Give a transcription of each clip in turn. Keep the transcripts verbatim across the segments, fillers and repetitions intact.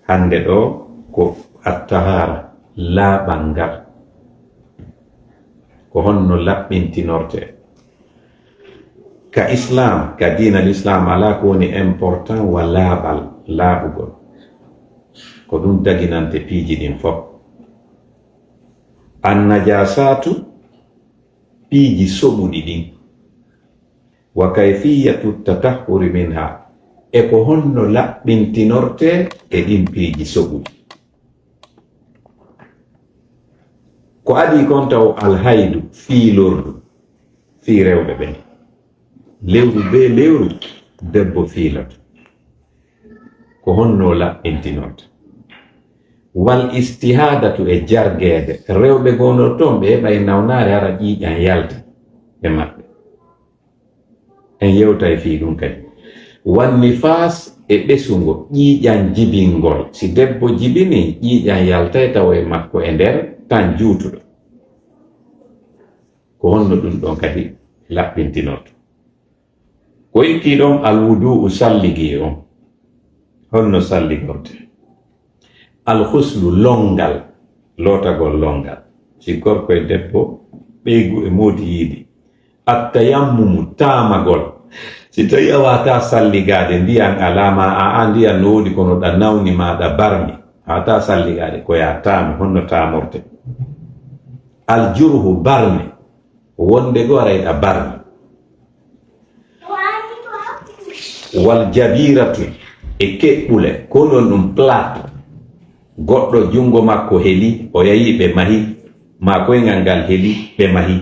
Hannde ɗo ko attahara, laaɓal ngal. Ko honno laɓɓintinorte? Ka Islam, ka diina l'Islam, alaa ko woni important wa laaɓal, laaɓugol. Ko ɗum daginante piiji ɗin fof. Annajasatu, piiji soɓuɗi ɗin. Wa kayfiyatu tatahhuri minha, e ko honno laɓɓintinorte e ɗin piiji soɓuɗi. Ko adii kon taw alhaydu, fiilordu, fii rewɓe ɓen. Lewru bee lewru, debbo fiiloto. Ko honno laɓɓintinorte? Wal istihadatu, e jargeede. Rewɓe goo no ton, ɓe heɓay nawnaare, hara ƴiiƴan yalta e maɓɓe. En yewtay fii ɗum kadi. Wan nifaas, e ɓesungo, ƴiiƴan jibingol. Si debbo jibini, ƴiiƴan yaltay tawo e makko e nder tan juutuɗo. Ko honno ɗum ɗon kadi laɓɓintinorto? Ko itti ɗon, alwudu'u, salligii on. Honno salligorte? Alhuslu, lonngal, lootagol lonngal. Si gorko e debbo, ɓeygu e moodi yiidi. Attayammumu, taamagol. Si tawi a waawataa salligaade, ndiyan alaa ma, a, a ndiyan no woodi kono ɗa nawni ma ɗa barmi. A waawataa salligaade, ko yaa taamu, honno taamorte? Aljurhu, barme. Wonde goo aray ɗa barmi. Wal jabiratu, e keɓɓule, ko non ɗum plate. Goɗɗo junngo makko heli, o yahi ɓe mahi, ma koyngal ngal heli, ɓe mahi.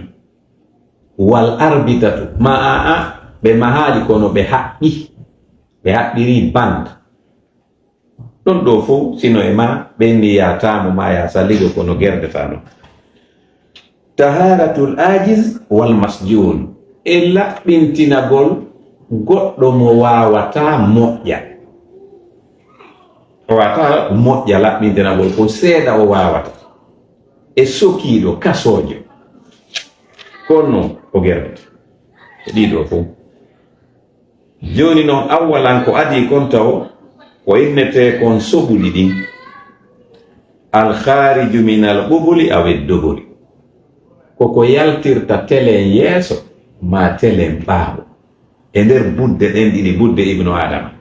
Wal arbitatu, ma a, a, ɓe mahaali kono ɓe haɓɓi, ɓe haɓɓiri band. Ɗon ɗoo fow, sino e ma, ɓe inni yaa taamu ma yaa salligo kono gerdata non. Taharatul ajiz wal masjun, e laɓɓintinagol goɗɗo mo waawataa moƴƴa. O waawataa moƴƴa, laɓɓintinagol ko seeɗa o waawata. E sokiiɗo, kasoojo. Kono o gerdata. E ɗii ɗoo fow. Jooni non, awwalan ko adii kon taw, ko innetee kon soɓuɗi ɗin. Al khariju min al qubuli aw ad duburi. Ko ko yaltirta telen yeeso, ma telen ɓaawo. E nder budde ɗen ɗiɗi, budde Ibnu Adama.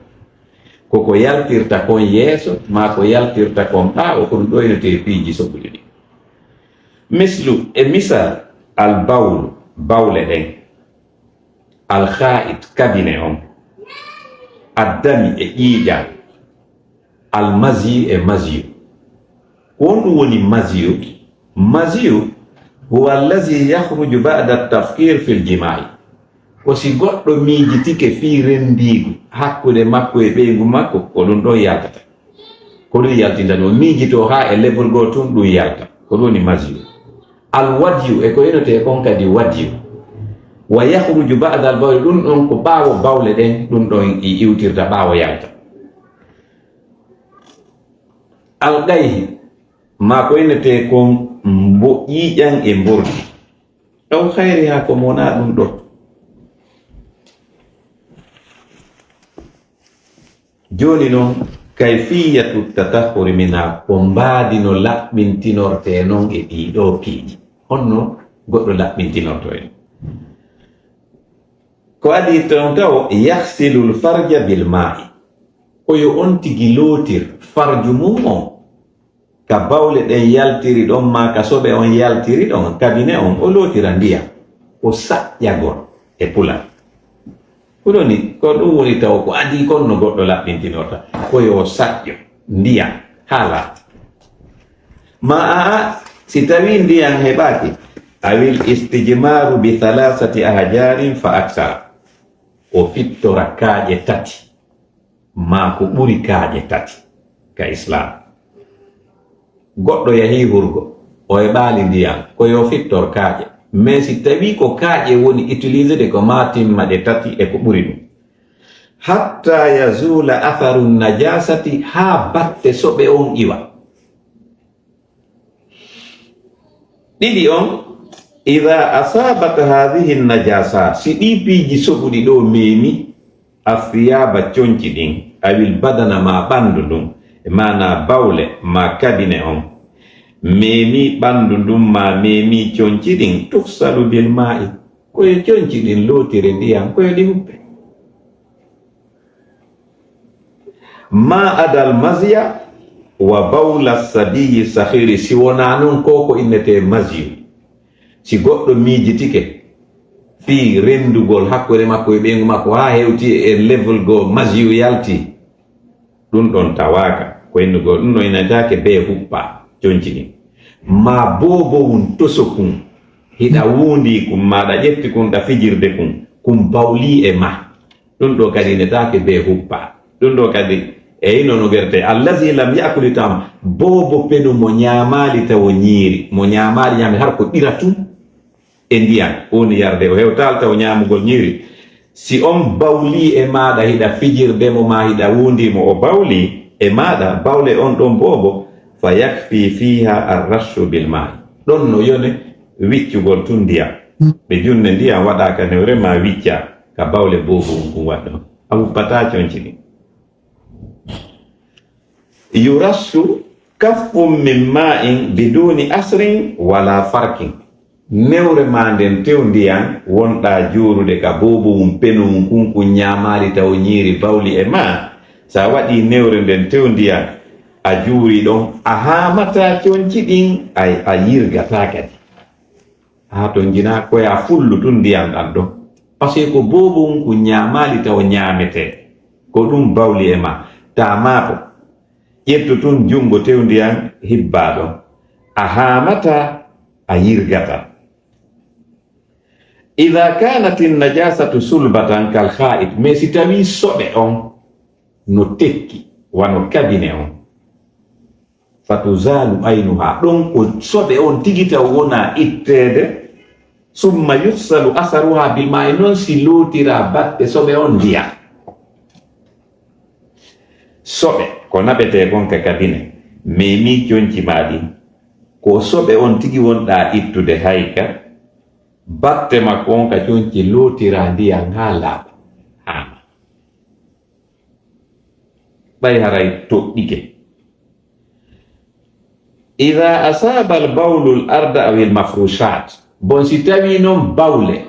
Ko ko yaltirta kon yeeso, ma ko yaltirta kon ɓaawo, ko ɗum ɗo innetee piiji soɓuɗi ɗin. Mislu, e misal, al bawlu, bawle ɗen. Al kha'it, kabine on. Addami, e ƴiiƴan. Al maziyu, e maziyu. Ko honɗum woni maziyu? Maziyu huwa allazi yakhruju ba'da tafkir fil jima'i. Ko si goɗɗo miijitike fii renndiigu hakkunde makko e ɓeyngu makko, ko ɗum ɗon yaltata. Ko ɗum yaltinta ɗum, miijitoo haa e level goo tun ɗum yalta. Ko ɗum woni maziyu. Al wadiyu, e ko innetee kon kadi wadiyu. Wa yakhruju ba'da al bawli, ɗum ɗon ko ɓaawo bawle ɗen, ɗum ɗon i-, iwtirta ɓaawo yalta. Al qayhi, ma ko innetee kon mbo-, ƴiiƴan e mbordi. Aw khayriha, ko mo wonaa ɗum ɗo. Jooni non, kayfiyatu tatahhuri minha, ko mbaadi no laɓɓintinortee non e ɗii ɗoo piiji. Honno goɗɗo laɓɓintinorto en? Ko adii ton taw, yaghsilul farja bil ma'i. Ko yo on tigi lootir farju mum on. Ka bawle ɗen yaltiri ɗon, maa ka soɓe on yaltiri ɗon, kabine on, o lootira ndiyan. Ko saƴƴagol e pular. Ko ɗoni, ko ɗum woni taw ko adii kon no goɗɗo laɓɓintinorta. Ko yo saƴƴo ndiyan, haa laaɓa. Ma a, a, si tawii ndiyan heɓaaki, awil istijmaru bi thalathati ahjarin fa aksara. O fittora kaaƴe tati. Maa ko ɓuri kaaƴe tati ka Islaam. Goɗɗo yahii hurgo, o heɓaali ndiyan, ko yo fittor kaaƴe. Mais si tawii ko kaaƴe woni utilisede, ko maa timma ɗe tati e ko ɓuri ɗum. Hatta yazula atharu najasati, haa batte soɓe on iwa. Ɗiɗi on, ida asabat hadhihi najasa, si ɗii piiji soɓuɗi ɗo meemi, athiyaba, conci ɗin, awil badana, ma ɓandu ndun, E maana bawle ma kabine on, meemi ɓanndu ndun ma meemi conci ɗin, tughsalu bil maa'i, ko yo conci ɗin lootire ndiyan, ko yo ɗi huppe. Ma adal mazya wa bawla sabiyi sakhiri, si wonaa non ko ko innetee mazyu. Si goɗɗo miijitike fii renndugol hakkunde makko e ɓeyngu makko haa hewti e level goo, mazyu yalti, ɗun ɗon tawaaka. Ko innugol ɗun ɗon inetaake bee huppa conci ɗin. Ma boobo wun toso kun, hiɗa wuundi kun, ma ɗa ƴetti kun, ɗa fijirde kun, kun bawlii e ma. Ɗun ɗoo kadi netaake bee huppa. Ɗun ɗoo kadi, eyi, no no gerte. Allazi lam ya'kuli ta'am, boobo penu mo ɲaamaali tawo ɲiiri, mo ɲaamaali ɲaami har ko ɓira tun e ndiyan, woni yarde, o hewtaali tawo ɲaamugol ɲiiri. Si on bawlii e maaɗa, hiɗa fijirde mo maa hiɗa wuundi mo, o bawlii e maaɗa, bawle on ɗon boobo, fa yakfi fiha arrashu bil maa'i. Ɗon no yone wiccugol tun ndiyan. Ɓe junne ndiyan waɗa ka newre maa wicca ka bawle boobo on kun waɗɗo. A huppataa conci ɗin. Yurashu kaffun min ma'in biduni asrin wala farkin. Newre maa nden tew ndiyan wonɗaa juurude ka boobo mum penu mum kun kun ɲaamaali tawo ɲiiri bawli e maa. Sa waɗii newre nden tew ndiyan a juuri ɗon, a haamataa conci ɗin, a, a yirgataa kadi. Haa to njinaa ko yaa fullu tun ndiyan ɗan ɗon. Parce que ko boobo mum kun ɲaamaali tawo ɲaametee. Ko ɗun bawli e maa. Taa maato. Ƴettu tun junngo tew ndiyan hibbaa ɗon. A haamataa, a yirgataa. Idha kanati najasatu sulbatan kal kha'it, mais si tawii soɓe on no tekki, wano kabine on, fatuzalu aynuha, ɗon ko soɓe on tigi taw wona itteede, summa yufsalu asaruha bil ma'i, non si lootira batte soɓe on ndiyan. Soɓe ko naɓetee kon ka kabine, mais mi conci maa ɗin, ko soɓe on tigi wonɗaa ittude hayka, batte makko on ka conci lootiraa ndiyan haa laaɓa. Haa ɓay haray toɗɗike. Ida asaba al bawlu al arda aw al mafrushat. Bon, si tawii non bawle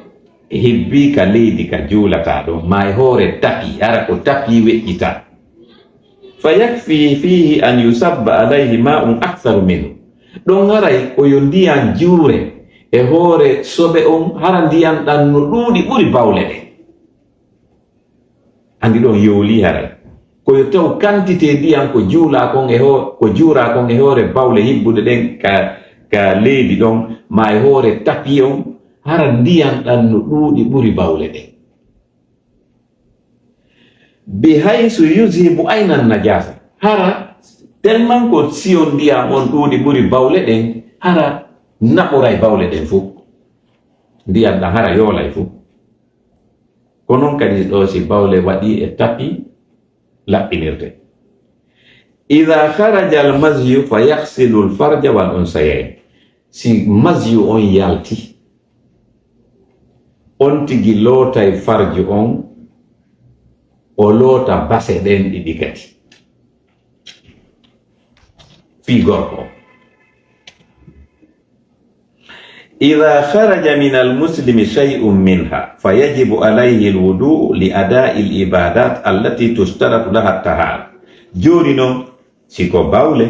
hibbii ka leydi ka juulataa ɗon, maa e hoore tapi, hara ko tapi weƴƴitaa. Fa yakfi fihi an yusabba alayhi ma'un aktharu minhu. Ɗon haray ko yo ndiyan juure e hoore soɓe on, hara ndiyan ɗan no ɗuuɗi ɓuri bawle ɗen. Anndi ɗon yowlii haray. Ko yo taw quantité ndiyan ko juulaa kon e hoo-, ko juuraa kon e hoore bawle hibbuɗe ɗen ka, ka leydi ɗon, maa e hoore tapi on, hara ndiyan ɗan no ɗuuɗi ɓuri bawle ɗen. Bi haysu yuzhibu aynan najasa. Hara tellement ko siyon ndiyan on ɗuuɗi ɓuri bawle ɗen, hara naɓoray bawle ɗen fow. Ndiyan ɗan hara yoolay fow. Ko non kadi ɗoo si bawle waɗii e tapi laɓɓinirte. Ida kharaja al mazyu fa yaghsilu al farja wal unsayayn. Si mazyu on yalti, on tigi lootay farju on, o loota base ɗen ɗiɗi kadi. Fii gorko on. Ida kharaja min al muslimi shay'un minha, fa yajibu alayhi al wudu'u li ada'i al ibadat allati tushtaratu laha at tahara. Jooni non, si ko bawle,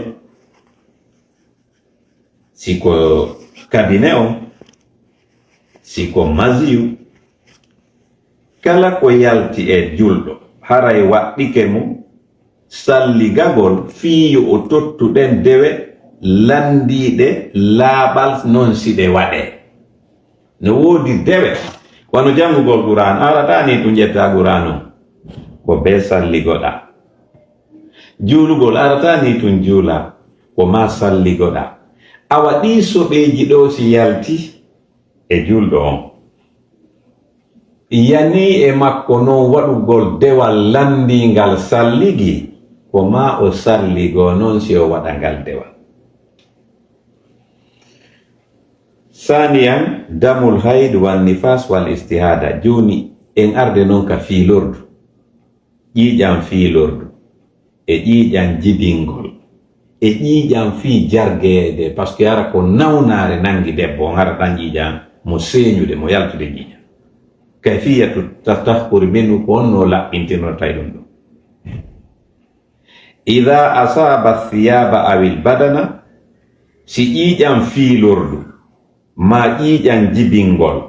si ko kabine on, si ko maziyu, kala ko yalti e julɗo, haray waɗɗike mo salligagol fii yo o tottu ɗen dewe lanndiiɗe laaɓal non si ɗe waɗee. No woodi dewe, wano janngugol Qur'aan, a arataa nii tun ƴettaa Qur'aan on, ko bee salligoɗaa. Juulugol, a arataa nii tun juulaa, ko maa salligoɗaa. Awa ɗii soɓeeji ɗoo si yalti e julɗo on, yanii e makko non waɗugol dewal lanndiingal salligi, ko maa o salligoo non si o waɗa ngal dewal. Saaniyan, damul hayd wan nifas wal istihada. Jooni en arde non ka fii lordu. Ƴiiƴan fii lordu. e ƴiiƴan jibingol, e ƴiiƴan fii jargeede, parce que hara ko nawnaare nangi debbo on, hara ɗan ƴiiƴan mo seeñude, mo yaltude ƴiiƴan. Kayfiyatu tatahhuri minhu, ko honno laɓɓintinortay ɗum ɗon. Ida asaba thiyaba awil badana, si ƴiiƴan fiilordu, ma ƴiiƴan jibingol,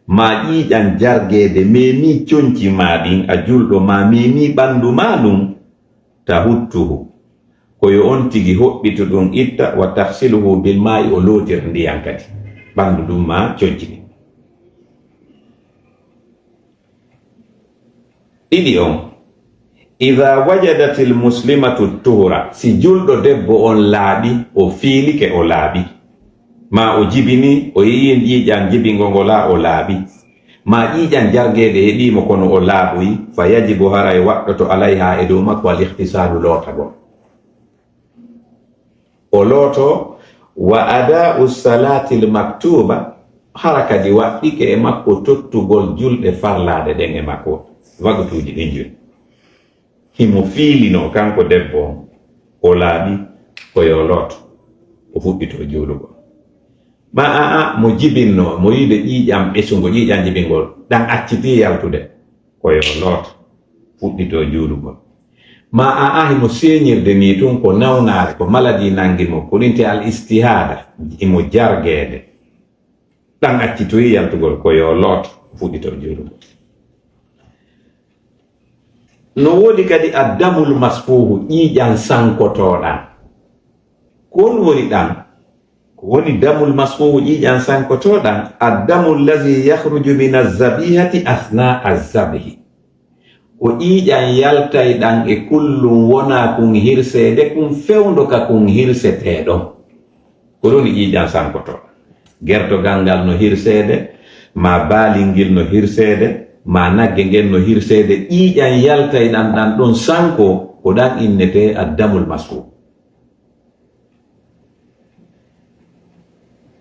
ma ƴiiƴan jargeede, memi conci ma ɗin a julɗo, ma memi ɓandu ma ɗum, tahuttuhu, ko yo on tigi hoɓɓitu ɗum itta, wa tahsiluhu bil ma'i, o lootir ndiyan kadi ɓandu ɗum ma conci ɗin. Ɗiɗi on, ida wajadatil muslimatu tuhura, si julɗo debbo on laaɓi, o fiilike o laaɓi, ma o jibini, o yi'in ƴiiƴan jibingo ngo laa o laaɓi, ma ƴiiƴan jargeede heɓiimo kono o laaɓoyi, fa yajibu, haray waɗɗoto, alayha, e dow makko, al ihtisaalu, lootagol. O looto, wa ada'u salatil maktuba, hara kadi waɗɗike e makko tottugol julɗe farlaaɗe ɗen e makko, waktuuji ɗin julɗi. Himo fiilino kanko debbo on, o laaɓi, ko yo looto, o fuɗɗito juulugol. Ma a'a, mo jibinno, mo yiide ƴiiƴam ɓesungo, ƴiiƴam jibingol, ɗan accitii yaltude, ko yo looto, fuɗɗito juulugol. Ma a'a, himo seeñirde nii tun, ko nawnaare, ko maladie nangi mo, ko ɗinte al istihada, himo jargeede. Ɗan accitoyi yaltugol, ko yo looto, fuɗɗito juulugol. No woodi kadi addamul masfuhu, ƴiiƴan sankotooɗan. Ko on woni ɗan? Ko woni damul masfuhu, ƴiiƴan sankotooɗan? Addamu allazi yakhruju min azzabihati athna azzabhi. Ko ƴiiƴan yaltay ɗan e kullum wonaa kun hirseede, kun fewndo ka kun hirsetee ɗon. Ko ɗun woni ƴiiƴan sankotooɗan. Gertogal ngal no hirseede, ma baalingil no hirseede, ma nagge ngen no hirseede, ƴiiƴan yaltay ɗan, ɗan ɗon sanko, ko ɗan innetee addamul masfuhu.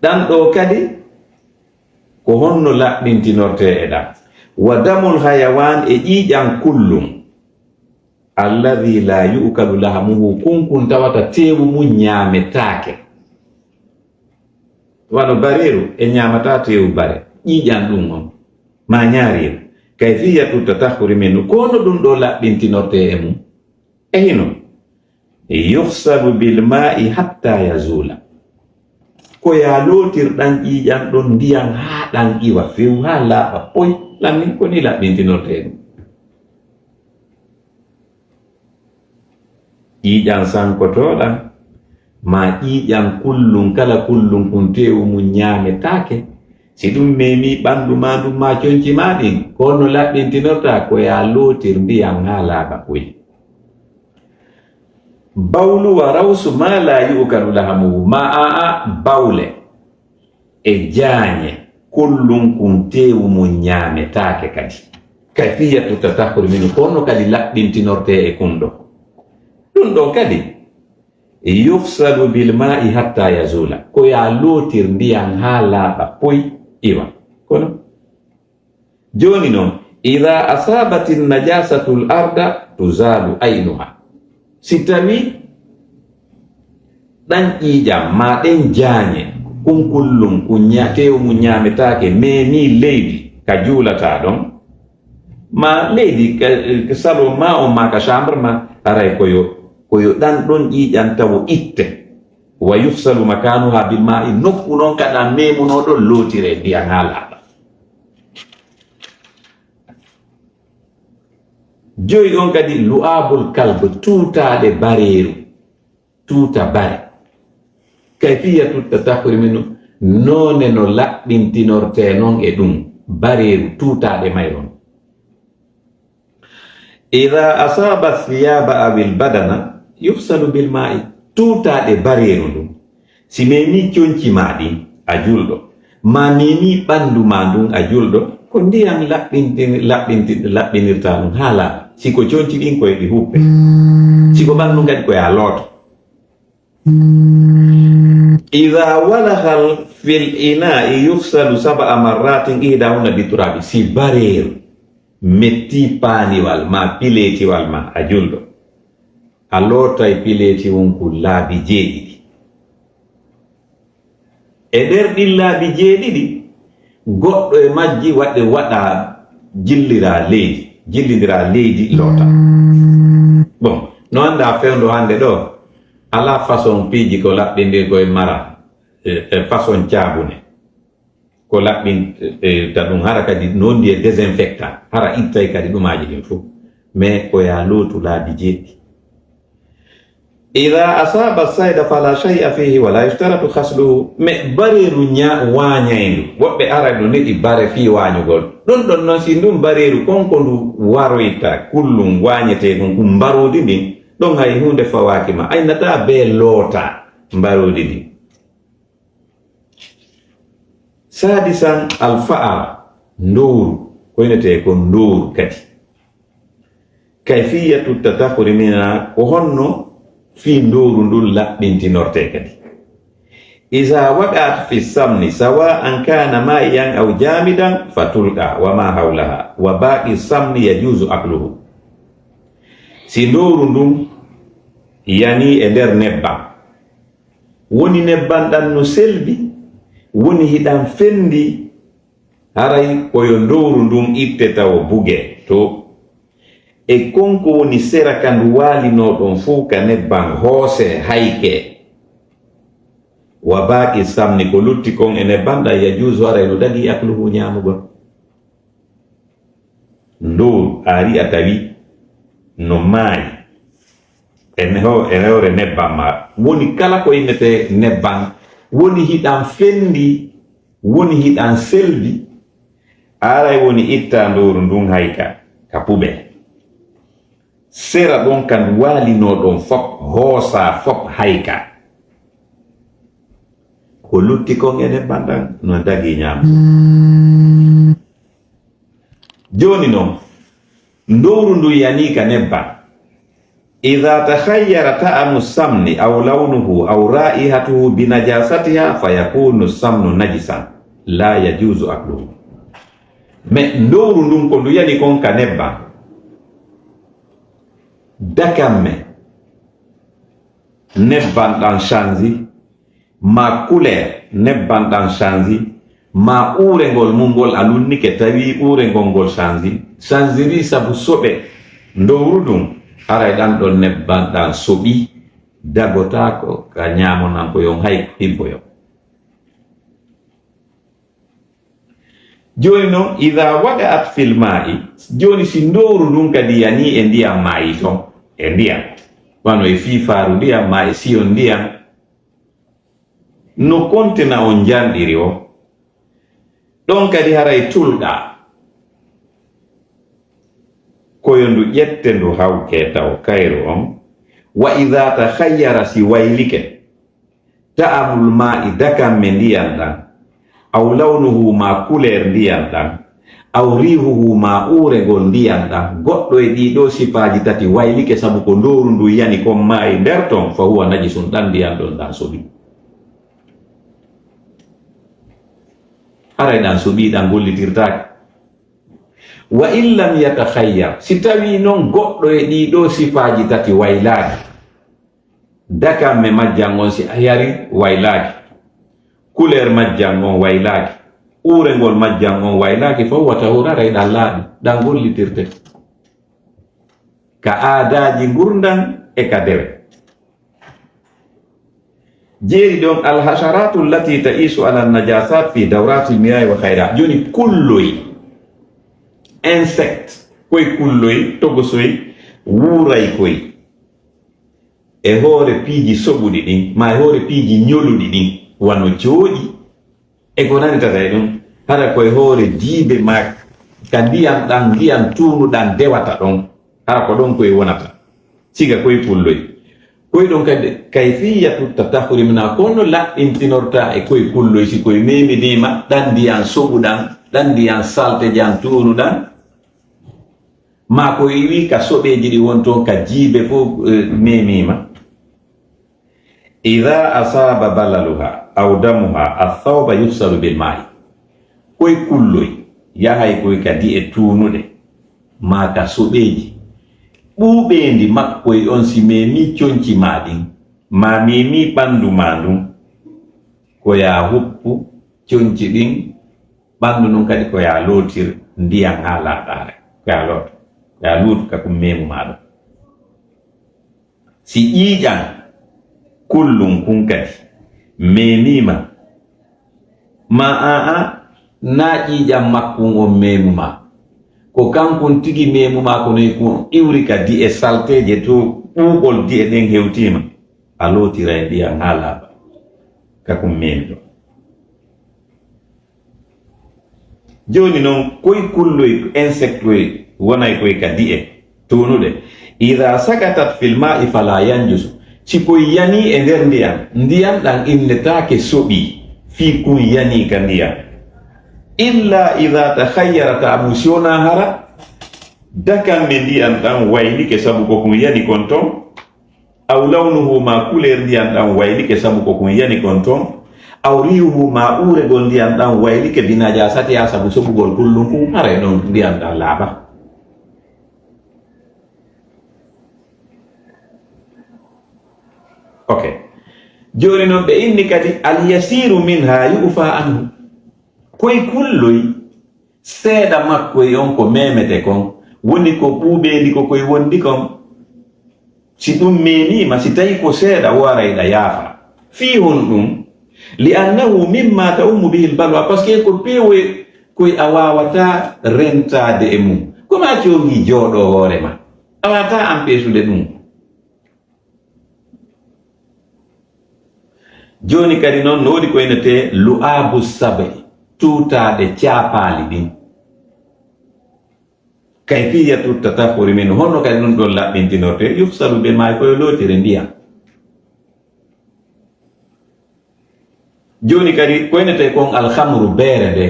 Ɗan ɗoo kadi, ko honno laɓɓintinortee e ɗan? Wa damul hayawaan, e ƴiiƴan kullum, alladhi la yu'kalu lahamuhu, kun kun tawata teewu mun ñaametaake. Wano bareeru, en ñaamataa teewu bare, ƴiiƴan ɗun on, ma ñaareeru. Kayfiyatu tatahhuri minhu, ko honno ɗun ɗoo laɓɓintinortee e mun? E hino, yughsalu bil ma'i hatta yazula. Ko yaa lootir ɗan ƴiiƴan ɗon ndiyan haa ɗan iwa few, haa laaɓa poy. Lannin ko nii laɓɓintinortee ɗun. Ƴiiƴan sankotooɗan, ma ƴiiƴan kullum, kala kullum kun teewu mun ñaametaake. Si ɗun meemii ɓandu maa ndun maa conci maa ɗin, ko honno laɓɓintinortaa? Ko yaa lootir ndiyan haa laaɓa poy. Bawlu wa rawsu ma la yu'kalu lahamuhu, ma a'a bawle e jaañe, kullum kun teewu mun ñaametaake kadi. Kayfiyatu tatahhuri minhu, ko honno kadi laɓɓintinortee e kun ɗoo? Ɗun ɗoo kadi, yughsalu bil ma'i hatta yazula, ko yaa lootir ndiyan haa laaɓa poy iwa. Kono jooni non, ida asabatin najasatul arda tuzalu aynuha. Si tawii ɗan ƴiiƴan maa ɗen jaañe, kun kullum, kun ña-, teewu mun ñaametaake, meemii leydi ka juulataa ɗon, maa leydi ka, ka salon maa on, maa ka chambre maa, aray ko yo, ko yo ɗan ɗon ƴiiƴan tawo itte. Wa yughsalu makanuha bil ma'i, nokku non ka ɗan meemunoo ɗon lootiree ndiyan haa laaɓa. Joyi on kadi, lu'abul kalb, tuutaaɗe bareeru, tuuta bare. Kayfiyatu tatahhuri minhu, noone no laɓɓintinortee non e ɗun, bareeru, tuutaaɗe mayru on. Ida asaba thiyaba awil badana, yughsalu bil ma'i. Tuutaaɗe bareeru ndun, si meemii conci maa ɗin, a julɗo, ma meemii ɓandu maa ndun, a julɗo, ko ndiyan laɓɓinti-, laɓɓinti-, laɓɓinirtaa ɗun haa laaɓa. Si ko conci ɗin, ko e ɗi huppe. Si ko ɓandu ndun kadi, ko yaa looto. Ida walagha fil ina'i yughsalu sab'a marratin, ihdahunna biturabi. Si bareeru mettii paaniwal maa pileetiwal maa, a julɗo, a lootay pileeti won ku laabi jeeɗiɗi. E nder ɗin laabi jeeɗiɗi, goɗɗo e majji waɗde waɗa jillira leydi, jillindira leydi loota. Bon, no anndaa fewndo hannde ɗo, alaa façon piiji ko laɓɓindir koye mara, e, e façon caabune. Ko laɓɓinta ɗum, hara kadi noon ndi e désinfectant, hara ittay kadi ɗumaaji ɗin fof. Mais ko yaa lootu laabi jeeɗiɗi. Ida asaba sayda fala shay'a fihi wala yushtaratu khasluhu. Mais bareeru ña-, waañayndu. Woɓɓe ara no neɗi bare fii waañugol. Ɗum ɗon noon, si ndun bareeru kon ko ndu waroyta, kullum waañetee ɗum, ɗum mbaroodi ndin, ɗon hay huunde fawaaki ma. Aynata bee loota mbaroodi ndin. Sadisan, alfa'ara, ndowru, ko inetee ko ndowru kadi. Kayfiyatu tatahuri mina, ko honno fii ndowru ndun laɓɓintinortee kadi. Iza waqa'at fi samni, sawa'an kana ma'iyan aw jamidan, fatulqa wa ma hawlaha, wa baqi samni yajuzu akluhu. Si ndowru ndun yanii e nder nebbam, woni nebbam ɗam no selbi, woni hiɗam fendi, haray ko yo ndowru ndun itte tawo buge to. E kon ko woni sera ka ndu waalinoo ɗon fow ka nebbam hoose hayke. Wa baaqi samni, ko lutti kon e nebbam ɗam, yajuuzu, haray no dagii akluhu ñaamugol. Ndowru ari a tawi no maayi e ne-, ho-, e hoore nebbam ma. Woni kala ko innetee nebbam, woni hiɗam fendi, woni hiɗam selbi, aray woni itta ndowru ndun hayka ka pube. Sera ɗon ka ndu waalinoo ɗon fop, hoosa fop hayka. Ko lutti kon e nebbam ɗam no dagii ñaamugol. Jooni non, ndowru ndu yanii ka nebbam. Iza takhayyara ta'amu samni aw lawnuhu aw ra'ihatuhu bi najasatiha fa yakunu samnu najisan. La yajuzu akluhu. Mais ndowru ndun ko ndu yani kon ka nebbam. Dakamme nebbam ɗam change, ma couleur nebbam ɗam change, ma uurengol mum ngol a lunnike tawi uurengol ngol change, changiri sabu soɓe ndowru ndun, haray ɗam ɗon nebbam ɗam soɓi, dagotaako ka ñaamonankoyon hay hibboyon. Jooni non, iza waqa'at fil ma'i, jooni si ndowru ndun kadi yanii e ndiyam maayi ton, e ndiyam, wano e fiifaaru ndiyam, ma e siyon ndiyam, no kontina on njanɗiri o, ɗon kadi haray tulqa. Ko yo ndu ƴette ndu hawke taw kayru on, wa iza takhayyara, si waylike, ta'amul ma'i, dakamme ndiyan ɗan, aw lawnuhu, ma couleur ndiyan ɗan, aw rihuhu, ma uurengol ndiyan ɗan, goɗɗo e ɗii ɗoo sifaaji tati waylike sabu ko ndowru ndu yani kon maayi nder ton, fa huwa najisun, ɗan ndiyan ɗon ɗan soɓi. Haray ɗan soɓi, ɗan gollitirtaake. Wa in lam yatakhayyar, si tawii non goɗɗo e ɗii ɗoo sifaaji tati waylaaki, dakamme majjan on si a yari waylaaki, couleur majjan on waylaaki, uurengol majjan on waylaaki, fa huwa tahur, haray ɗan laaɓi, ɗan gollitirte ka aadaaji ngurndan e ka dewe. Jeeri ɗon, al hasharatu allati ta'isu ala najasat fi dawrati miyahi wa khayra. Jooni kulloy, insect, koy kulloy, togosoy, wuuray koy e hoore piiji soɓuɗi ɗin, ma e hoore piiji ñoluɗi ɗin, wano jooɗi, e ko nannditata e ɗum, hara koye hoore jiibe ma ka ndiyam ɗam, ndiyam tuundu ɗam dewata ɗon, hara ko ɗon koye wonata, siga koye pulloy. Koye ɗon kadi, kayfiyatu tatahuri mina, ko no laɓɓintinorta e koye pulloy, si koye meminiima, ɗan ndiyam soɓu ɗan, ɗan ndiyam salte jam tuunu ɗan, ma ko iwi ka soɓeeji ɗi won toon ka jiibe fof, eh, memiima. Ida asaba balaluha aw damuha athawba yufsalu bil ma'i. Koye kulloy, yahay koye ka di'e tuunuɗe, ma ka soɓeeji, Ɓuuɓeendi makkoy on si meemii conci maa ɗin, maa meemii ɓanndu maa ndun, ko yaa huppu conci ɗin, ɓanndu ndun kadi ko yaa lootir ndiyan haa laaɓa haray. Ko yaa looto, ko yaa luutu ka kun meemu maa ɗon. Si ƴiiƴan kullun kun kadi meemii ma, ma aa, naa ƴiiƴan makkun on meemu ma. Ko kankun tigi meemu ma, kono e kun iwri ka di'e salteeje to ɓuuɓol di'e ɗen hewtii ma. A lootiray ndiyan haa laaɓa ka kun meemi ɗon. Jooni non, koy kulloy, insectoy wonay koy ka di'e tuunuɗe. Ida sakatat fil ma'i fala yanjusu. Si koy yanii e nder ndiyan, ndiyan ɗan innetaake soɓii, fii kun yanii ka ndiyan. Illa ida takhayyara ta'amu, si wonaa hara dakanme ndiyan ɗan waylike sabu ko kun yani kon ton, aw lawnuhu, maa couleur ndiyan ɗan waylike sabu ko kun yani kon ton, aw riihuhu, maa uuregol ndiyan ɗan waylike, bi najasatiha, sabu soɓugol kullun kun, haray ɗon ndiyan ɗan laaɓa. Ok. Jooni non ɓe inni kadi, al yasiru minha yu'fa anhu. Koy kulloy seeɗa makko e on ko memete kon, woni ko ɓuuɓeendi ko koy wondi kon. Si ɗum meemiima, si tawi ko seeɗa, wo aray ɗa yaafa. Fii honɗum? Li annahu mimma ta'ummu bihil balwa, parce que ko peewoy koy a waawataa rentaade e mum. Ko maa congi jooɗoo hoore ma, a waawataa ampeesude ɗum. Jooni kadi non no woodi ko innetee lu'aabu sabi, tuutaaɗe caapaali ɗin. Kayfiyatu tatahhuri min, honno kadi ɗum ɗon laɓɓintinortee? Yufsalu bil maa'i, ko yo lootire ndiyan. Jooni kadi ko innetee kon alhamru, beere nde,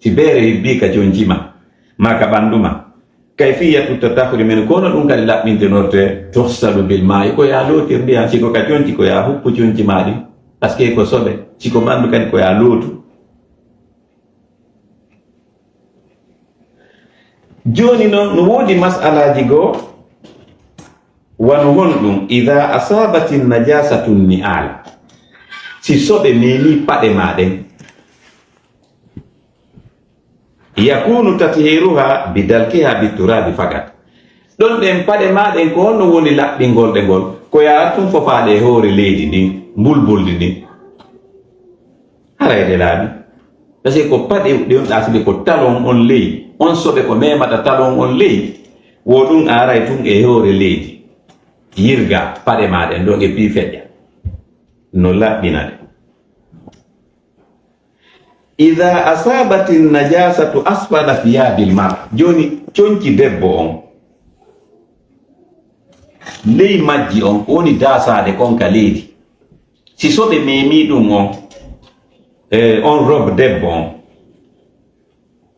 si beere hibbii ka conci ma, maa ka ɓanndu ma, kayfiyatu tatahhuri min, ko no ɗum kadi laɓɓintinortee? Tuhsalu bil maa'i, ko yaa lootir ndiyan, si ko ka conci, ko yaa huppu conci maa ɗin, parce que ko soɓe, si ko ɓanndu kadi, ko yaa lootu. Jooni non, no woodi mas'alaaji goo, wano honɗum? Ida asabati najasatu ni'ala, si soɓe meemii paɗe maa ɗen, yakunu tathiruha bi dalkiha bi turabi fakat. Ɗon ɗen paɗe maa ɗen, ko honno woni laɓɓingol ɗe ngol? Ko yaa tun fofaaɗe e hoore leydi ndin, mbulbuldi ndin. Haray ɗe laaɓi. Parce que ko paɗe ɗe on ɗaaside ko talon on ley, on soɓe ko memata talon on ley, wo ɗum a aray tun e hoore leydi. Yirga paɗe maa ɗen ɗon e pii feƴƴa. No laɓɓina ɗe. Ida asabati najasatu asfala thiyabil mar. Jooni, conci debbo on, ley majji on, woni daasaade kon ka leydi. Si soɓe meemii ɗum on, e, on robe debbo on,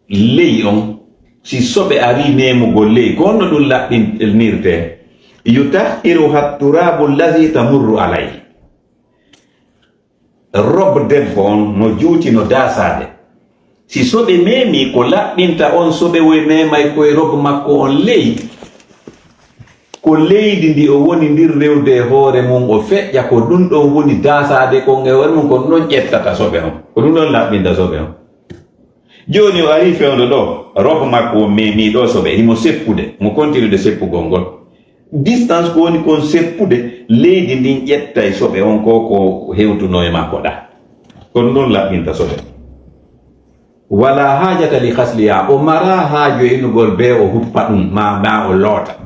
ley on, si soɓe arii meemugol ley, ko honno ɗum laɓɓinirtee? Yutahhiruha turabu allazi tamurru alayhi. Robe debbo on no juuti, no daasaade. Si soɓe meemii, ko laɓɓinta on soɓe woy meemay koye robe makko on ley, ko leydi ndi o woni ndin rewde e hoore mum, o feƴƴa, ko ɗum ɗon woni daasaade kon e hoore mum, ko ɗum ɗon ƴettata soɓe on, ko ɗum ɗon laɓɓinta soɓe on. Jooni o arii fewndo ɗoo, robe makko on meemii ɗoo soɓe, himo seppude, mo kontinude seppugol ngol. Distance ko woni kon seppude, leydi ndin ƴettay soɓe on ko, ko hewtunoo e makko ɗaa. Ko ɗum ɗon laɓɓinta soɓe. Wala hajata li ghasliha, o maraa haaju e inugol bee o huppa ɗum, maa, maa o loota.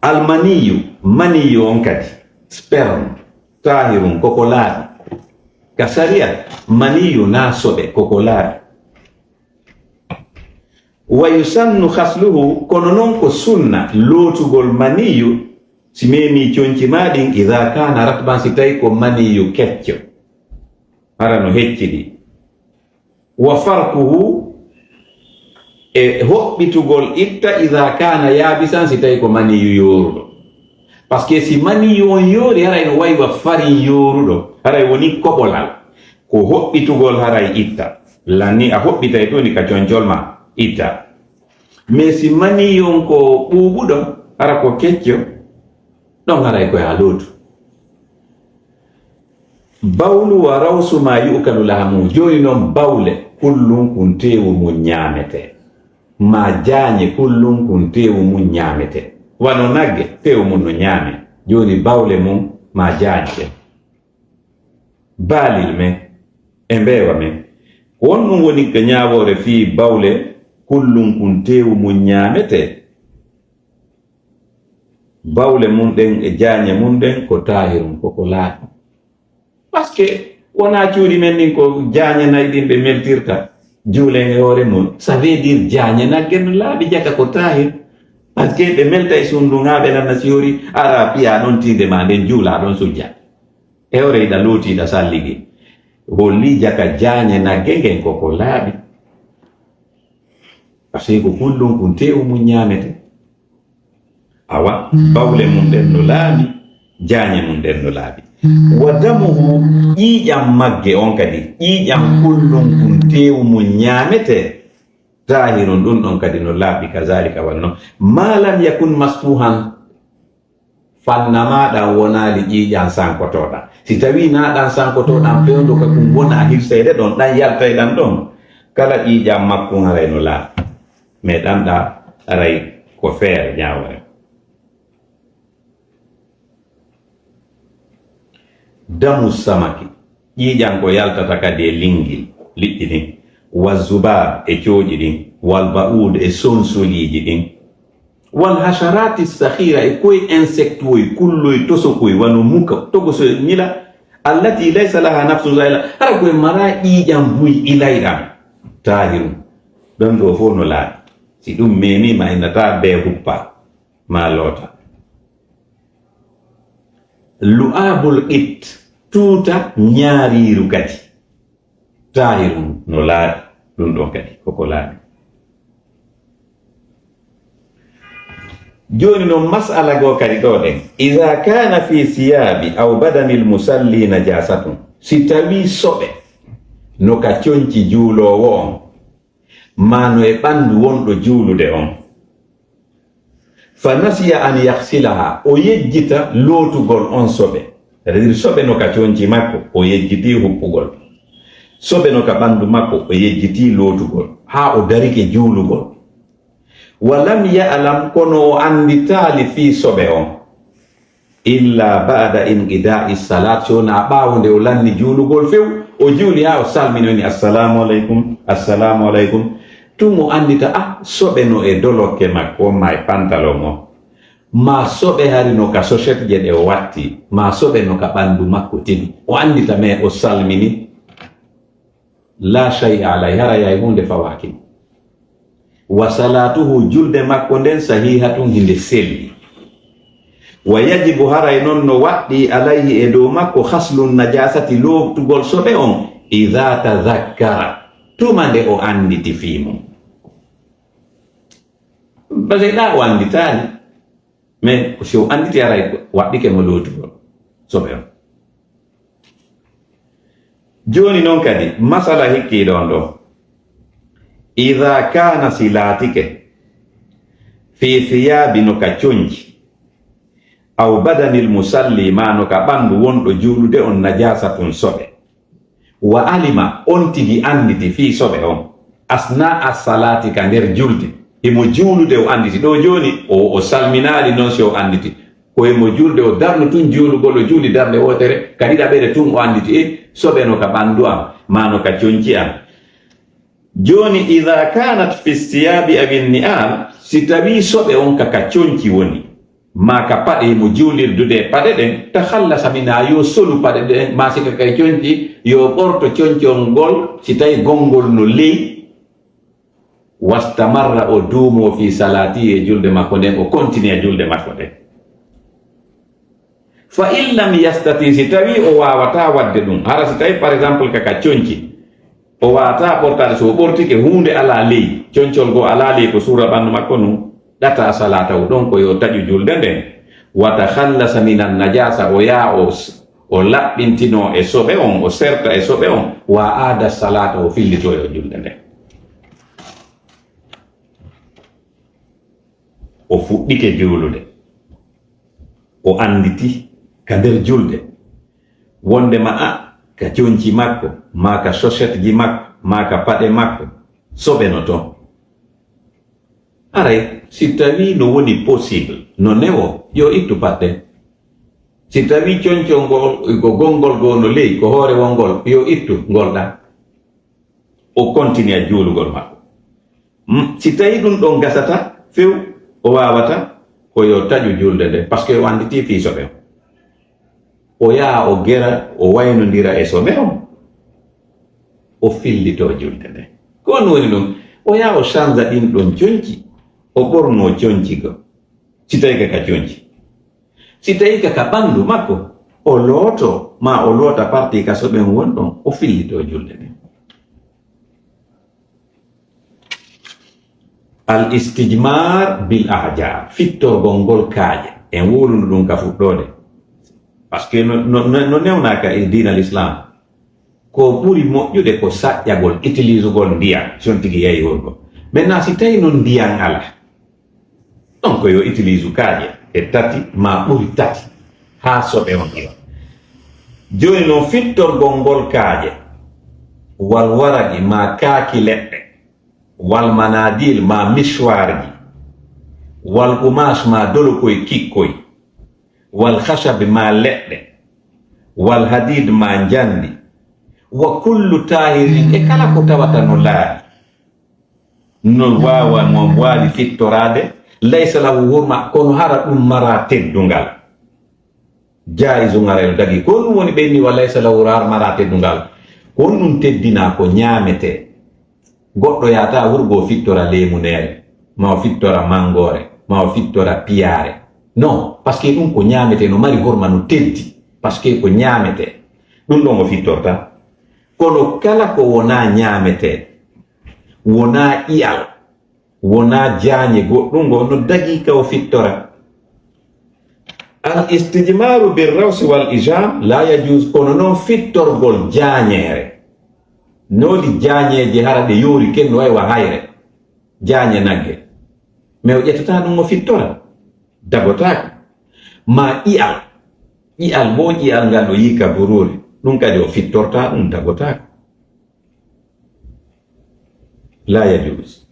Almaniyu, maniyu on kadi, sperme, tahirun, ko ko laaɓi. Ka sariya, maniyu naa soɓe, ko ko laaɓi. Wa yusannu ghasluhu, kono non ko sunna lootugol maniyu, si meemii conci maa ɗin, ida kana ratban, si tawi ko maniyu kecco, hara no hecciɗi. Wa farkuhu, e hoɓɓitugol itta, ida kana yabisan, si tawi ko maniyu yooruɗo. Parce que si maniyu on yoori, haray no wayi wa farin yooruɗo, haray woni koɓolal. Ko hoɓɓitugol haray itta. Lanni a hoɓɓitay toni ka concol ma itta. Mais si mani on ko ɓuuɓuɗo, hara ko kecco, ɗon haray ko yaa lootu. Bawlu wa rawsu ma yu'kalu lahamu. Jooni non bawle, kullum kun teewu mun ñaamete. Ma jaañe, kullum kun teewu mun ñaamete. Wano nagge, teewu mun no ñaame. Jooni bawle mun ma jaañe ɗen. Baalil men e mbeewa men. Ko honɗum woni ka ñaawoore fii bawle, kullum kun teewu mun ñaamete? Bawle mun ɗen e jaañe mun ɗen ko taahirun, ko ko laaɓi. Parce que wonaa cuuɗi men ɗin ko jaañe nay ɗin ɓe meltirta juulen e hoore mun. Ça veut dire jaañe nagge no laaɓi jaka ko taahir. Parce que ɓe melta e sundun haa ɓe lanna si hori ara piya ɗon tiinde ma nden juula ɗon sujja. E hoore iɗa looti iɗa salligi. Holli jaka jaañe nagge ngen ko ko laaɓi. Parce que ko kullum kun teewu mun ñaamete. Awa, bawle mun ɗen no laaɓi, jaañe mun ɗen no laaɓi. Wa damuhu, ƴiiƴam magge on kadi, ƴiiƴam kullum kun teewu mun ñaamete, taahirun ɗun ɗon kadi no laaɓi, kazalika wano. Ma lam yakun masfuhan, fanna ma ɗan wonaali ƴiiƴam sankotoɗam. Si tawi na ɗan sankotoɗam fewndo ka kun wona hirseede ɗon, ɗan yaltay ɗan ɗon, kala ƴiiƴam makkun haray no laaɓi. Mais ɗan ɗa aray ko feere ñaawore. Damu samaki, ƴiiƴan ko yaltata kadi e lingil, liƴƴi ɗin, wa zubab e cooƴi ɗin, wal ba'ud e sonsoliji ɗin, wal hasharati sakhira e koye insecte woy, kulloy, tosokoy, wano muka, togoso, ñila, allati laysa laha nafsun zaila, hara koye mara ƴiiƴan buy ilayɗan, tahiru. Ɗon ɗo fof no laaɓi. Si ɗum memima, innata bee huppa, ma loota. Lu'abul qit, tuuta ñaariiru kadi. Tahiru no laaɓi, ɗum ɗon kadi koko laaɓi. Jooni noon, mas'ala goo kadi ɗo ɗen. Iza kana fi siyabi aw badanil musalli najasatun. Si tawi soɓe no ka conci juuloowo on, maa no e ɓanndu wonɗo juulude on. Fa nasiya an yaghsilaha, o yejjita lootugol on soɓe. C'est-à-dire soɓe no ka conci makko, o yejjitii huɓɓugol. Soɓe no ka ɓanndu makko, o yejjitii lootugol. Haa o darike juulugol. Wa lam ya'lam, kono o annditaali fii soɓe on. Illa ba'da inqida'i salat, so wonaa ɓaawo nde o lanni juulugol few, o juuli haa o salmini, woni, "Assalamu alaikum, assalamu alaikum." Tun o anndita, ah, soɓe no e dolokke makko, maa e pantalon o. Maa soɓe hari no ka soset je ɗe o watti, maa soɓe no ka ɓanndu makko tigi. O anndita, mais o salmini. La shay'a alayhi, haray hay huunde fawaaki mo. Wa salatuhu, julde makko nden, sahihatun, hinde selli. Wa yajibu, haray non no waɗɗi, alayhi, e dow makko, ghaslun najasati, lootugol soɓe on, idha tadhakkara, tuma nde o annditi fii mum. Parce que ɗa o annditaali. Mais ko si o annditi haray waɗɗike mo lootugol soɓe on. Jooni non kadi, masala hikkiiɗo on ɗo. Idha kana, si laatike, fi thiyabi, no ka conci, aw badanil musalli, maa no ka ɓanndu wonɗo juulude on, najasatun, soɓe. Wa alima, on tigi annditi fii soɓe on. Asna as-salati, ka nder julde. Himo juulude, o annditi. Ɗo jooni, o, o salminaali non si o annditi. Ko himo julde, o darnu tun juulugol, o juuli darnde wootere, ka ɗiɗaɓere tun o annditi, e, soɓe no ka ɓanndu am, maa no ka conci am. Jooni, idha kanat fi siyabi aw ni'al, si tawi soɓe on ka, ka conci woni, maa ka paɗe, himo juulirdude e paɗe ɗen, takhallasa minha, yo solu paɗe ɗen, maa si ka kay conci, yo ɓorto concol ngol, si tawi gonngol no ley, wastamarra, o duumo fi salati, e julde makko nden, o continue julde makko nden. Fa in lam yastati, si tawi o waawata waɗde ɗum, hara si tawi, par exemple, ka, ka conci, o waawata ɓortaade, so o ɓortike huunde alaa ley, concol goo alaa ley, ko suura ɓanndu makko nun, ɗata salatahu, ɗon ko yo taƴu julde nden, wa takhallasa minan najasa, o yaa o s-, o laɓɓintinoo e soɓe on, o serta e soɓe on, wa aada salata, o fillitoyo julde nden. O fuɗɗike juulude. O annditi ka nder julde wonde ma a ka conci makko, maa ka sosetji makko, maa ka paɗe makko, soɓe no toon. Haray, si tawii no woni possible, no newo, yo ittu paɗe. Si tawii concol ngol, ko gonngol goo no ley, ko hoore wonngol, yo ittu ngol ɗaa. O continue juulugol makko. Mm, si tawii ɗum ɗon gasata few, o waawata, ko yo taƴu julde nde, parce que o annditii fii soɓe on. O yaha o gera, o waynondira e soɓe on. O fillitoo julde nde. Ko on woni ɗum. O yaha o change ɗin ɗon conci. O ɓornoo conci goo. Si tawii ka ka conci. Si tawii ka ka ɓanndu makko, o looto, maa o loota parti ka soɓen won ɗon, o fillitoo julde nden. Al istijmar bil ahjar, fittorgol ngol kaaƴe. En wowluno ɗum ka fuɗɗoode. Parce que no, no, no, no newnaaka e diina l'islam. Ko ɓuri moƴƴude ko saƴƴagol, utilisugol ndiyan, si on tigi yahi hurgo. Maintenant, si tawii noon ndiyan alaa, ɗon ko yo utilise kaaƴe e tati, maa ɓuri tati, haa soɓe on iwa. Jooni noon, fittorgol ngol kaaƴe, wal waraqi, maa kaaki leɗɗe, wal manadil, maa misuwaarji, wal qumaas, maa dolokoy kikkoy, wal khashabi, maa leɗɗe, wal hadid, maa njandi, wa kullu tahirin, e kala ko tawata no laaɓi, no waawa, mo waawi fittoraade, laysa lahu hurma, kono hara ɗum maraa teddungal. Jaayizu ngaray no dagi. Ko ɗum woni ɓe inni wa laysa lahu, hara maraa teddungal. Ko ɗum teddinaa ko ñaametee. Goɗɗo yaata hurgo o fittora leemuneere, ma o fittora manngoore, ma o fittora piyaare. Non, parce que ɗum ko ñaametee, no mari horma, no teddi, parce que ko ñaametee. Ɗum ɗon o fittorta. Kono kala ko wonaa ñaametee, wonaa ƴi'al, wonaa jaañe goɗɗum, ngo no dagii ka o fittora. Al istijmaru bir rawsi wal ijam la yajuz, kono noon fittorgol jaañeere. Noodi jaañeeje hara ɗe yoori ken no way wa hayre. Jaañe nagge. Mais o ƴettataa ɗum o fittora. Dagotaako. Ma ƴi'al. Ƴi'al bo ƴi'al ngal o yii ka buruuri. Ɗum kadi o fittortaa ɗum, dagotaako. La yajuz.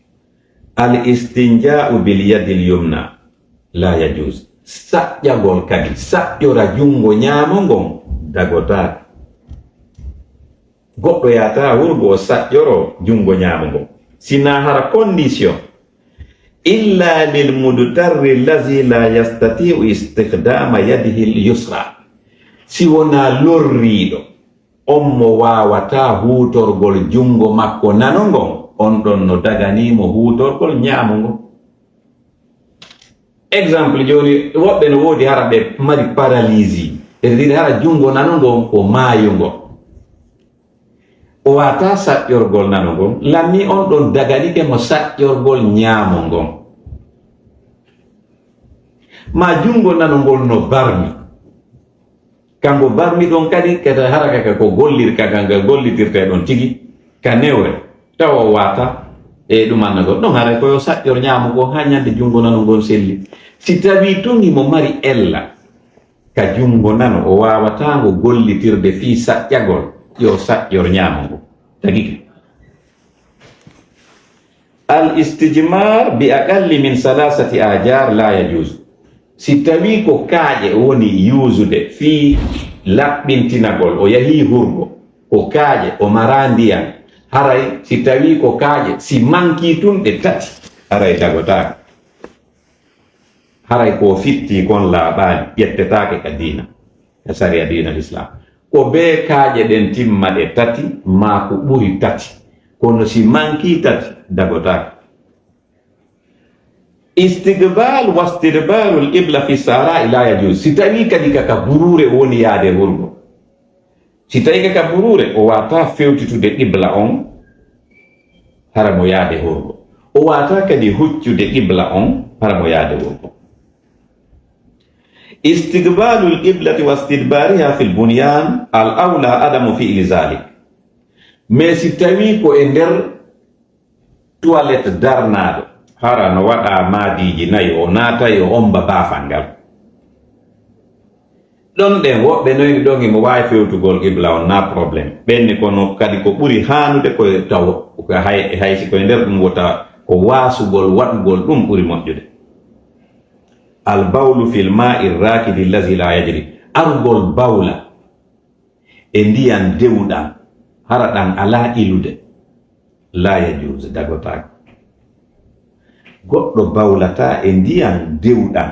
Al istinja'u bil yadil yumna. La yajuz. Saƴƴagol kadi, saƴƴora junngo ñaamo ngon, dagotaako. Goɗɗo yaata hurgo o saƴƴoro junngo ñaamo ngon. Sinaa hara condition. Illa lil mudtarri allazi la yastati'u istikhdama yadihi al yusra. Si wonaa lorriiɗo, on mo waawataa huutorgol junngo makko nano ngon, on ɗon no daganii mo huutorgol ñaamo ngon. Exemple, jooni, woɓɓe no woodi hara ɓe mari paralysie, c'est-à-dire hara junngo nano ngon ko maayungo. O waawataa saƴƴorgol nano ngon, lanni on ɗon daganike mo saƴƴorgol ñaamo ngon. Ma junngo nano ngol no barmi. Kanko barmi ɗon kadi, kadi hara ka, ka ko gollir-, ka, ka, ka gollitirtee ɗon tigi, ka newre, tawa o waata e ɗum annagol. Ɗon haray ko yo saƴƴor ñaamo ko haa ñande junngo nano ngon selli. Si tawii tun himo mari ella ka junngo nano, o waawataa ngo gollitirde fii saƴƴagol, yo saƴƴor ñaamo ngo. Tagike. Al istijmar bi aqalli min salasati ajar la yajuz. Si tawii ko kaaƴe woni yuusude fii laɓɓintinagol, o yahii hurgo, ko kaaƴe, o maraa ndiyan, haray si tawii ko kaaƴe, si mankii tun ɗe tati, haray dagotaako. Haray ko o fittii kon laaɓaali, ƴettetaake ka diina, ka sariya diina Lislaam. Ko bee kaaƴe ɗen timma ɗe tati, maa ko ɓuri tati. Kono si mankii tati, dagotaake. Istiqbal wastidbarul qibla fi sahra'i la yajuz. Si tawii kadi ka, ka buruure o woni yaade hurgo. Si tawii ka, ka buruure, o waawataa fewtitude qibla on, hara mo yaade hurgo. O waawataa kadi huccude qibla on, hara mo yaade hurgo. Istiqbalul qiblati wastidbariha fil bunyan, al awla adamu fi'li zalik. Mais si tawii ko e nder toilette darnaaɗo, Hara no waɗa maadiiji nayo, o naatay, o omba baafal ngal. Ɗon ɗen woɓɓe noyni ɗon imo waawi fewtugol qibla on, na problème. Ɓenni kono kadi ko ɓuri haanude ko taw hay, hay si koye nder ɗum wota ko waasugol waɗugol ɗum ɓuri moƴƴude. Al bawlu fil ma'i rakidi lazi la yajri. Arugol bawla e ndiyan dewɗan, hara ɗan alaa ilude. La yajuuzu, dagotaako. Goɗɗo bawlataa e ndiyan dewɗan,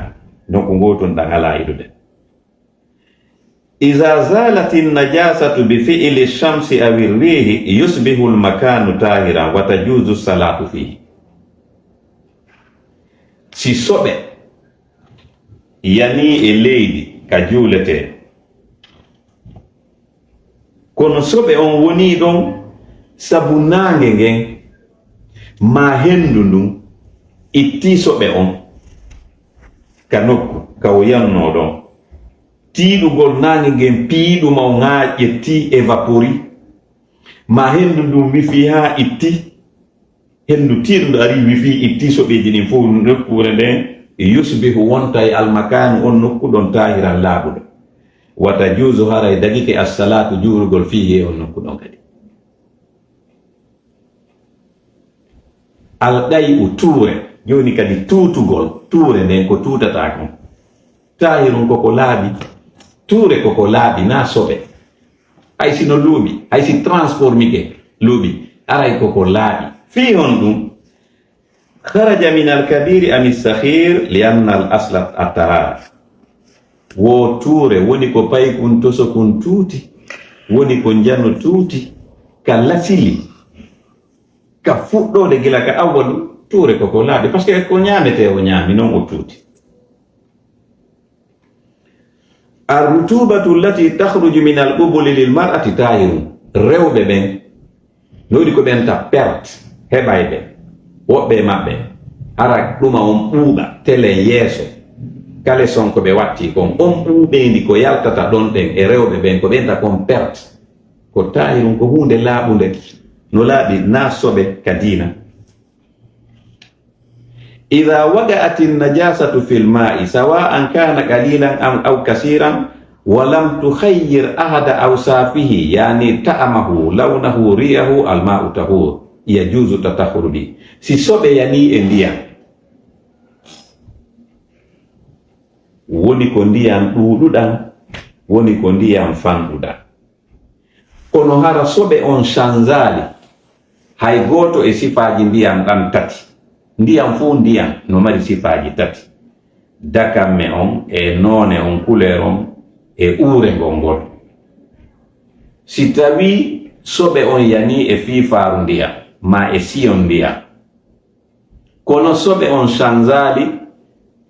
nokku ngootun ɗan alaa ilude. Iza zalati najasatu bi fi'li shamsi awi rihi yusbihu al makanu tahiran wa tajuzu salatu fihi. Si soɓe yanii e leydi ka juuletee, kono soɓe on wonii ɗon sabu naange ngen maa henndu ndun ittii soɓe on ka nokku ka o yannoo ɗon. Tiiɗugol naange ngen piiɗuma on haa ƴettii, evapori, maa henndu ndun wifii haa ittii. Henndu tiiɗundu ari wifii, ittii soɓeeji ɗin fow nokkuure nden, yusbihu, wonta e almakaanu on nokku ɗon taahiran laaɓuɗo. Wa tajuuzu, haray dagike assalaatu, juulugol, fiihi, e on nokku ɗon kadi. Alqay'u, tuure, jooni kadi tuutugol, tuure nden ko tuutataa kon. Taahirun koko laaɓi, tuure koko laaɓi, na soɓe. Hay si no luuɓi, hay si transformike luuɓi, aray koko laaɓi. Fii honɗum? Kharaja min al-kabiri am as-sakhir, li anna al-asla at-tahara. Wo tuure woni ko paykun tosokun tuuti, woni ko njano tuuti, ka lasili, ka fuɗɗoode gila ka awwalu, tuure koko laaɓi, parce que ko ñaametee o ñaami, non o tuuti. Ar-rutubatu allati takhruju min al-qubuli lil mar'ati tahirun. Rewɓe ɓen, no waɗi ko ɓen ta perte, heɓay ɓe. Woɓɓe e maɓɓe, hara ɗuma on ɓuuɓa, telen yeeso, kaleson ko ɓe watti kon, on ɓuuɓeendi ko yaltata ɗon ɗen e rewɓe ɓen, ko ɓen ta kon perte. Ko tahirun, ko huunde laaɓunde, no laaɓi, na soɓe ka diina. Idha waqa'ati najasatu fil ma'i, sawa'an kana qalilan am, aw kasiran, wa lam tukhayyir ahada awsafihi, yani ta'amahu, lawnahu, rihahu, al ma'u tahur, yajuzu tatahhuru bi. Si soɓe yani e ndiyan, woni ko ndiyan ɗuuɗuɗan, woni ko ndiyan fanɗuɗan. Kono hara soɓe on sanzaali hay gooto e sifaaji ndiyan ɗan tati. Ndiyan fow ndiyan no mari sifaaji tati. Dakamme on e noone on, couleur on e uurengol ngol. Si tawii soɓe on yanii e fiifaaru ndiyan, maa e siyon ndiyan, kono soɓe on sanzaali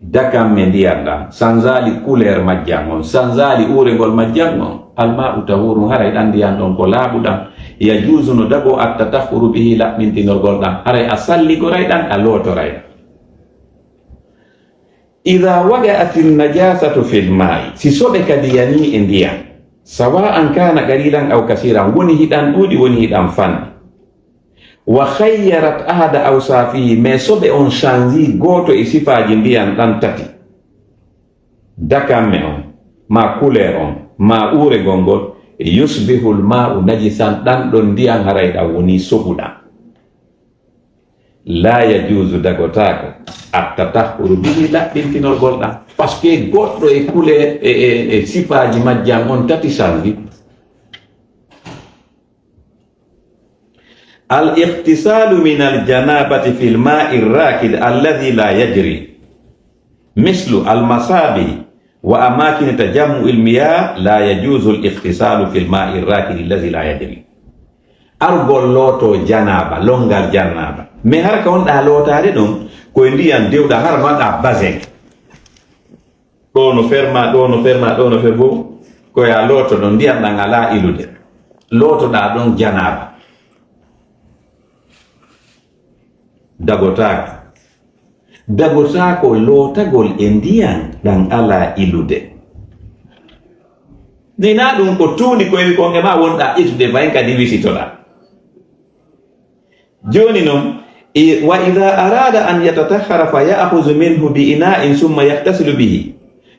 dakamme ndiyan ɗan, sanzaali couleur majjan on, sanzaali uurengol majjan on, al ma'u tahurun, haray ɗan ndiyan ɗon ko laaɓuɗan. Yajuuzu, no dagoo, at tatahhuru bihi, laɓɓintinorgol ɗan, haray a salligoray ɗan, a lootoray ɗan. Idha waqa'ati najasatu fil ma'i, si soɓe kadi yanii e ndiyan, sawa'an kana qalilan aw kasiran, woni hiɗan ɗuuɗi, woni hiɗan fanɗi. Wa khayyarat ahada awsafihi, mais soɓe on change gooto e sifaaji ndiyan ɗan tati, dakamme on, ma couleur on, ma uurengol ngol, yusbihul ma'u najisan, ɗan ɗon ndiyan haray ɗan woni soɓuɗan. La yajuuzu, dagotaako, at tatahhuru bihi, laɓɓintinorgol ɗan. Parce que goɗɗo e couleur, e, e, e sifaaji majjan on tati change. Al ightisalu min al janabati fil ma'i rakid alladhi la yajri, mislu al masabi wa amakin tajammu'il miyah, la yajuzu al ightisalu fil ma'i rakid alladhi la yajri. Argol looto janaba, longal janaba. Mais har ka wonɗa lootaade ɗon, ko e ndiyan dewɗa, har no waɗa basin. Ɗo no ferma, ɗo no ferma, ɗo no fer-, fow ko ya looto ɗon, ndiyan ɗan alaa ilude. Lootoɗaa ɗon janaaba. Dagotaako. Dagotaako lootagol e ndiyan ɗan alaa ilude. Ni naa ɗum ko tuundi ko ewi kon e ma wonɗaa itude fayin kadi wisitoɗaa. Jooni non, I-, wa ida arada an yatatahhara fa ya'khudhu minhu bi ina'in summa yaghtasilu bihi.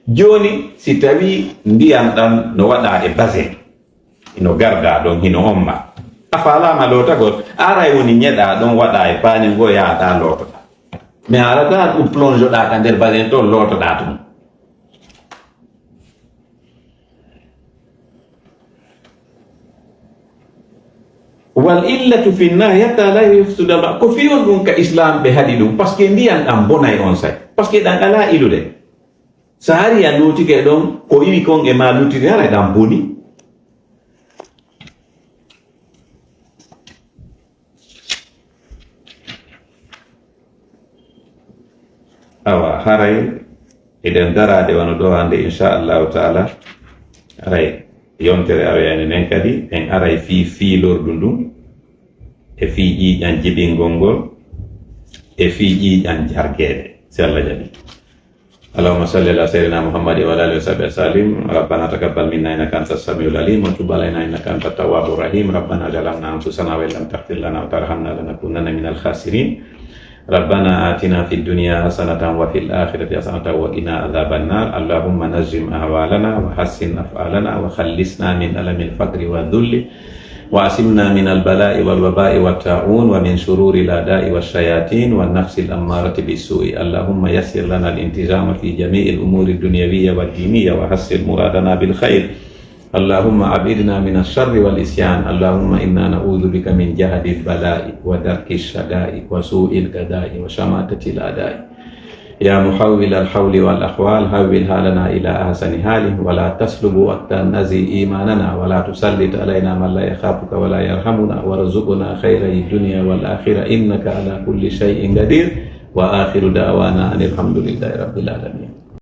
Jooni, si tawii ndiyan ɗan no waɗaa e basin, hino gardaa ɗon, hino omma. A faalaama lootagol, a aray woni ñeɗaa ɗon, waɗaa e paani ngoo, yaaɗaa lootoɗaa. Mais a arataa ɗum plonge-ɗaa ka nder basin to, lootoɗaa ton. Wal illatu fi nahyi hatta la yufsida al-ma-, ko fii on ɗum ka Islam ɓe haɗi ɗum, parce que ndiyan ɗan bonay on say, parce que ɗan alaa ilude. So hari a luutike ɗon, ko iwi kon e ma luttiti, haray ɗan boni. Awa, haray eɗen daraade wano ɗoo hannde, insha Allahu taala. Haray yontere aroyande nden kadi, en aray fii fiilordu ndun, e fii ƴiiƴan jibingol ngol, e fii ƴiiƴan jargeede, si Allah jaɓi. اللهم صل على سيدنا محمد وعلى آله وصحبه وسلم. ربنا تقبل منا إنك أنت السميع العليم، وتب علينا إنك أنت التواب الرحيم. ربنا ظلمنا أنفسنا وإن لم تغفر لنا وترحمنا لنكونن من الخاسرين. ربنا آتنا في الدنيا حسنة وفي الآخرة حسنة وقنا عذاب النار. اللهم نظم أحوالنا وحسن أفعالنا وخلصنا من ألم الفقر والذل وعصمنا من البلاء والوباء والطاعون ومن شرور الأعداء والشياطين والنفس الأمارة بالسوء. اللهم يسر لنا الانتظام في جميع الأمور الدنيوية والدينية وحصل مرادنا بالخير. اللهم أبعدنا من الشر والعصيان. اللهم إنا نعوذ بك من جهد البلاء ودرك الشقاء وسوء القضاء وشماتة الأعداء. يا محول الحول والأحوال، حول حالنا إلى أحسن حال، ولا تسلب وقتا نزي إيماننا، ولا تسلط علينا من لا يخافك ولا يرحمنا، وارزقنا خيري الدنيا والآخرة، إنك على كل شيء قدير. وآخر دعوانا أن الحمد لله رب العالمين.